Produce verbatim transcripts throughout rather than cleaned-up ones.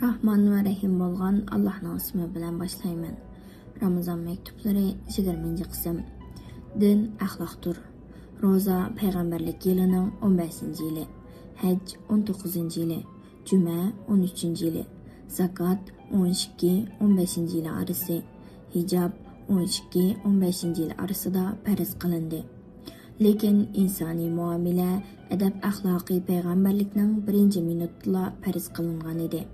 راھمان ۋە رەھىم بولغان ئاللاھنىڭ ئىسمى بىلەن باشلايمەن. رامىزان مەكتۇپلىرى، يىگىرمىنچى قىسىم. دىن ئەخلاقتۇر. روزا پەيغەمبەرلىك يىلىنىڭ ئون بەشىنچى يىلى، ھەج ئون توققۇزىنچى يىلى، جۈمە ئون ئۈچىنچى يىلى، زاكات ئون ئىككى، ئون بەشىنچى يىلى ئارىسى، ھىجاب ئون ئىككى، ئون بەشىنچى يىلى ئارىسىدا پەرز قىلىندى. لېكىن ئىنسانىي مۇئامىلە، ئەدەپ-ئەخلاقى پەيغەمبەرلىكنىڭ بىرىنچى مىنۇتىدىلا پەرز قىلىنغان ئىدى.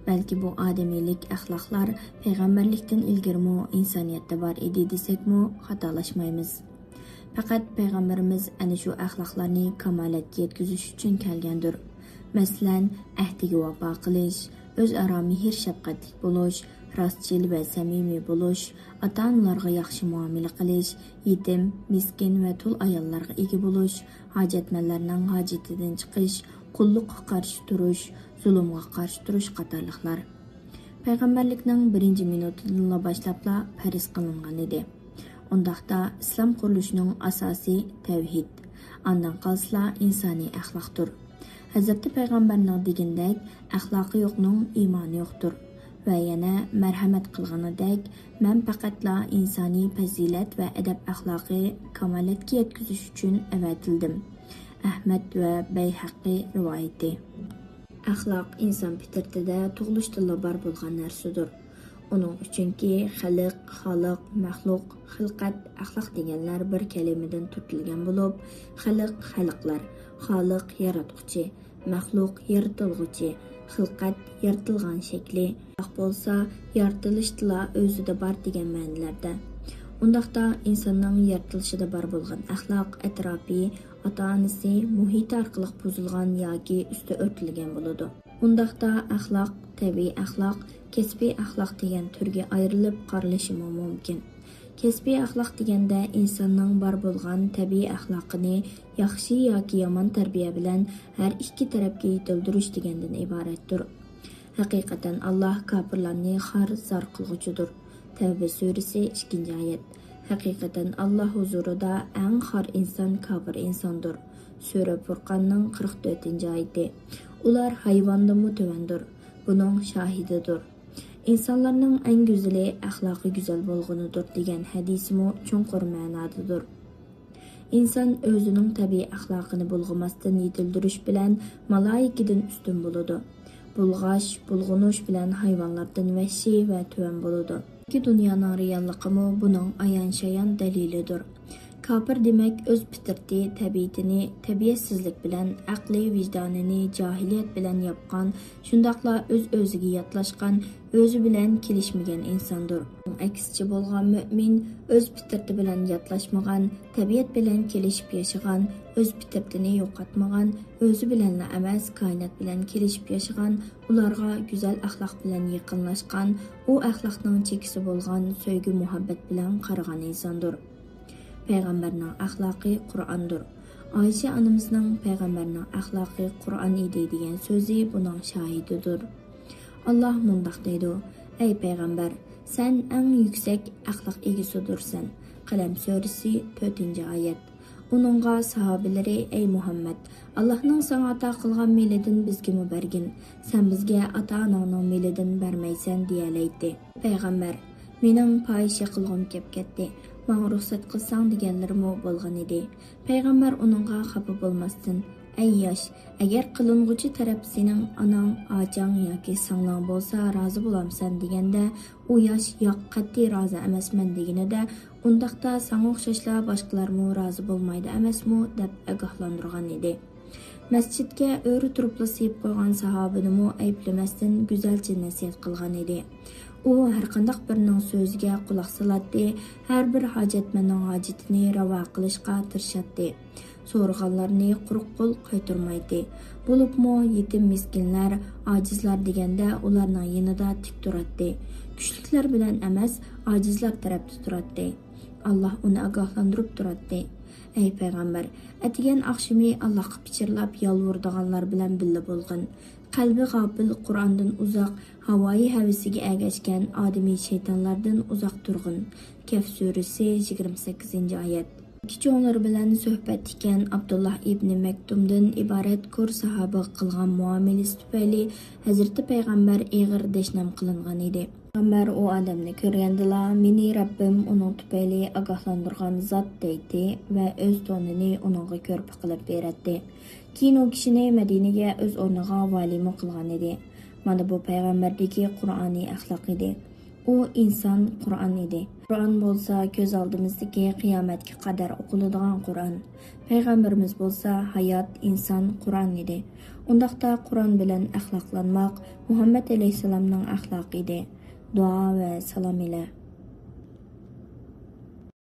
بەلكى بۇ ئادىمىيلىك ئەخلاقلار پەيغەمبەرلىكتىن ئىلگىرىمۇ ئىنسانىيەتتە بار ئىدى دېسەكمۇ خاتالاشمايمىز. پەقەت پەيغەمبىرىمىز ئەنە شۇ ئەخلاقلارنى كامالەتكە يەتكۈزۈش ئۈچۈن كەلگەندۇر. مەسىلەن، ئەھدىگە ۋاپا قىلىش، ئۆزئارا مېھىر-شەپقەتلىك بولۇش، راستچىل ۋە سەمىمىي بولۇش، ئاتا-ئانىلارغا ياخشى مۇئامىلە قىلىش، يېتىم، مىسكىن ۋە تۇل ئاياللارغا ئىگە بولۇش، ھاجەتمەنلەرنىڭ ھاجىتىدىن چىقىش، قۇللۇققا قارشى تۇرۇش، زۇلۇمغا قارشى تۇرۇش قاتارلىقلار. پەيغەمبەرلىكنىڭ بىرىنچى مىنۇتىدىنلا باشلاپلا پەرز قىلىنغان ئىدى. ئۇنداقتا ئىسلام قۇرۇلۇشىنىڭ ئاساسى تەۋھىد، ئاندىن قالسىلا ئىنسانىي ئەخلاقتۇر. ھەزرىتى پەيغەمبەرنىڭ دېگىنىدەك، ئەخلاقى يوقنىڭ ئىمانى يوقتۇر. ۋە يەنە مەرھەمەت قىلغىنىدەك، مەن پەقەتلا ئىنسانىي پەزىلەت ۋە ئەدەپ-ئەخلاقى كامالەتكە يەتكۈزۈش ئۈچۈن ئەۋەتىلدىم. ئەھمەد ۋە بەيھەققى رىۋايىتى. ئەخلاق ئىنسان پىترىتىدە تۇغۇلۇشتىنلا بار بولغان نەرسىدۇر. ئۇنىڭ ئۈچۈنكى خەلق، خالىق، مەخلۇق، خىلقەت، ئەخلاق دېگەنلەر بىر كەلىمىدىن تۈرتۈلگەن بولۇپ، خەلق، خەلقلەر، خالىق، ياراتقۇچى، مەخلۇق، يارىتىلغۇچى، خىلقەت، يارىتىلغان شەكلى، ئەخلاق بولسا يارىتىلىشتىلا ئۆزىدە بار دېگەن مەنىلەردە. ئۇنداقتا ئىنساننىڭ يارىتىلىشىدا بار بولغان ئەخلاق ئەتراپى، ئاتا-ئانىسى، مۇھىتى ئارقىلىق بۇزۇلغان ياكى ئۈستى ئۆرتىلگەن بولىدۇ. ئۇنداقتا ئەخلاق، تەبىئىي ئەخلاق، كەسپىي ئەخلاق دېگەن تۈرگە ئايرىلىپ قارىلىشىمۇ مۇمكىن. كەسپىي ئەخلاق دېگەندە ئىنساننىڭ بار بولغان تەبىئىي ئەخلاقىنى ياخشى ياكى يامان تەربىيە بىلەن ھەر ئىككى تەرەپكە يېتىلدۈرۈش دېگەندىن ئىبارەتتۇر. ھەقىقەتەن ئاللاھ كاپىرلارنى خار، زار قىلغۇچىدۇر. تەۋبە سۈرىسى، ئىككىنچى ئايەت. ھەقىقەتەن ئاللاھ ھۇزۇرىدا ئەڭ خار ئىنسان كاپىر ئىنساندۇر. سۈرە پۇرقاننىڭ قىرىق تۆتىنچى ئايىتى. ئۇلار ھايۋاندىنمۇ تۆۋەندۇر. بۇنىڭ شاھىدىدۇر. ئىنسانلارنىڭ ئەڭ گۈزىلى ئەخلاقى گۈزەل بولغىنىدۇر دېگەن ھەدىسىمۇ چوڭقۇر مەنادىدۇر. ئىنسان ئۆزىنىڭ تەبىئىي ئەخلاقىنى بۇلغىماستىن يېتىلدۈرۈش بىلەن مالائىكىدىن ئۈستۈن بولىدۇ. بۇلغاش، بۇلغىنىش بىلەن ھايۋانلاردىن ۋەھشىي ۋە تۆۋەن بولىدۇ. چۈنكى دۇنيانىڭ رېئاللىقىمۇ بۇنىڭ ئايان-شايان دەلىلىدۇر. كاپىر دېمەك ئۆز پىترىتى، تەبىئىتىنى تەبىئەتسىزلىك بىلەن، ئەقلى، ۋىجدانىنى جاھىلىيەت بىلەن ياپقان، شۇنداقلا ئۆز-ئۆزىگە ياتلاشقان، ئۆزى بىلەن كېلىشمىگەن ئىنساندۇر. ئەكسىچە بولغان مۆمىن ئۆز پىترىتى بىلەن ياتلاشمىغان، تەبىئەت بىلەن كېلىشىپ ياشىغان، ئۆز پىترىتىنى يوقاتمىغان، ئۆزى بىلەنلا ئەمەس، كائىنات بىلەن كېلىشىپ ياشىغان، ئۇلارغا گۈزەل ئەخلاق بىلەن يېقىنلاشقان، ئۇ ئەخلاقنىڭ چېكىسى بولغان سۆيگۈ-مۇھەببەت بىلەن قارىغان ئىنساندۇر. پەيغەمبەرنىڭ ئەخلاقى قۇرئاندۇر. ئائىشە ئانىمىزنىڭ «پەيغەمبەرنىڭ ئەخلاقى قۇرئان ئىدى» دېگەن سۆزى بۇنىڭ شاھىدىدۇر. ئاللاھ مۇنداق دەيدۇ: «ئەي پەيغەمبەر، سەن ئەڭ يۈكسەك ئەخلاق ئىگىسىدۇرسەن.» قەلەم سۈرىسى، تۆتىنچى ئايەت. ئۇنىڭغا ساھابىلىرى: «ئەي مۇھەممەد، ئاللاھنىڭ ساڭا ئاتا قىلغان مېلىدىن بىزگىمۇ بەرگىن، سەن بىزگە ئاتا-ئاناڭنىڭ مېلىدىن بەرمەيسەن» دېيەلەيتتى. پەيغەمبەر: «مېنىڭ پاھىشە قىلغۇم كەپ كەتتى، ماڭا رۇخسەت قىلساڭ» دېگەنلىرىمۇ بولغانىدى. پەيغەمبەر ئۇنىڭغا خاپا بولماستىن: «ئەي ياش، ئەگەر قىلىنغۇچى تەرەپ سېنىڭ ئاناڭ، ئاچاڭ ياكى سىڭلىڭ بولسا رازى بولامسەن؟» دېگەندە، ئۇ ياش: «ياق، قەتئىي رازى ئەمەسمەن» دېگىنىدە، «ئۇنداقتا ساڭا ئوخشاشلا باشقىلارمۇ رازى بولمايدۇ ئەمەسمۇ؟» دەپ ئاگاھلاندۇرغان ئىدى. مەسچىتكە ئۆرە تۇرۇپلا سىيىپ قويغان ساھابىنىمۇ ئەيىبلىمەستىن گۈزەلچە نەسىھەت قىلغان ئىدى. ئۇ ھەرقانداق بىرىنىڭ سۆزىگە قۇلاق سالاتتى، ھەر بىر ھاجەتمەننىڭ ھاجىتىنى راۋا قىلىشقا تىرىشاتتى. سورىغانلارنى قۇرۇق قول قايتۇرمايتتى. بولۇپمۇ يېتىم مىسكىنلەر، ئاجىزلار دېگەندە ئۇلارنىڭ يېنىدا تىك تۇراتتى. كۈچلۈكلەر بىلەن ئەمەس، ئاجىزلار تەرەپتە تۇراتتى. ئاللاھ ئۇنى ئاگاھلاندۇرۇپ تۇراتتى: «ئەي پەيغەمبەر، ئەتىگەن ئاخشىمى ئاللاھقا پىچىرلاپ يالۋۇرىدىغانلار بىلەن بىللە بولغىن. قەلبى غاپىل، قۇرئاندىن ئۇزاق، ھاۋايى ھەۋىسىگە ئەگەشكەن ئادىمىي شەيتانلاردىن ئۇزاق تۇرغىن.» كەھف سۈرىسى، يىگىرمە سەككىزىنچى ئايەت. كىچىڭلىرى بىلەن سۆھبەتتىكەن ئابدۇللا ئىبنى مەكتۇمدىن ئىبارەت كور ساھابىغا قىلغان مۇئامىلىسى تۈپەيلى ھەزرىتى پەيغەمبەر ئېغىر دەشنام قىلىنغان ئىدى. پەيغەمبەر ئۇ ئادەمنى كۆرگەندىلا، مېنى رەببىم ئۇنىڭ تۈپەيلى ئاگاھلاندۇرغان زات دەيتتى ۋە ئۆز تونىنى ئۇنىڭغا كۆرپە قىلىپ بېرەتتى. كېيىن ئۇ كىشىنى مەدىنىگە ئۆز ئورنىغا ۋالىيمۇ قىلغان ئىدى. مانا بۇ پەيغەمبەردىكى قۇرئانىي ئەخلاق ئىدى. ئۇ ئىنسان قۇرئان ئىدى. قۇرئان بولسا كۆز ئالدىمىزدىكى قىيامەتكە قەدەر ئوقۇلىدىغان قۇرئان. پەيغەمبىرىمىز بولسا ھايات ئىنسان قۇرئان ئىدى. ئۇنداقتا قۇرئان بىلەن ئەخلاقلانماق مۇھەممەد ئەلەيھىسسالامنىڭ ئەخلاقى ئىدى. دۇئا ۋە سالام ئىلە.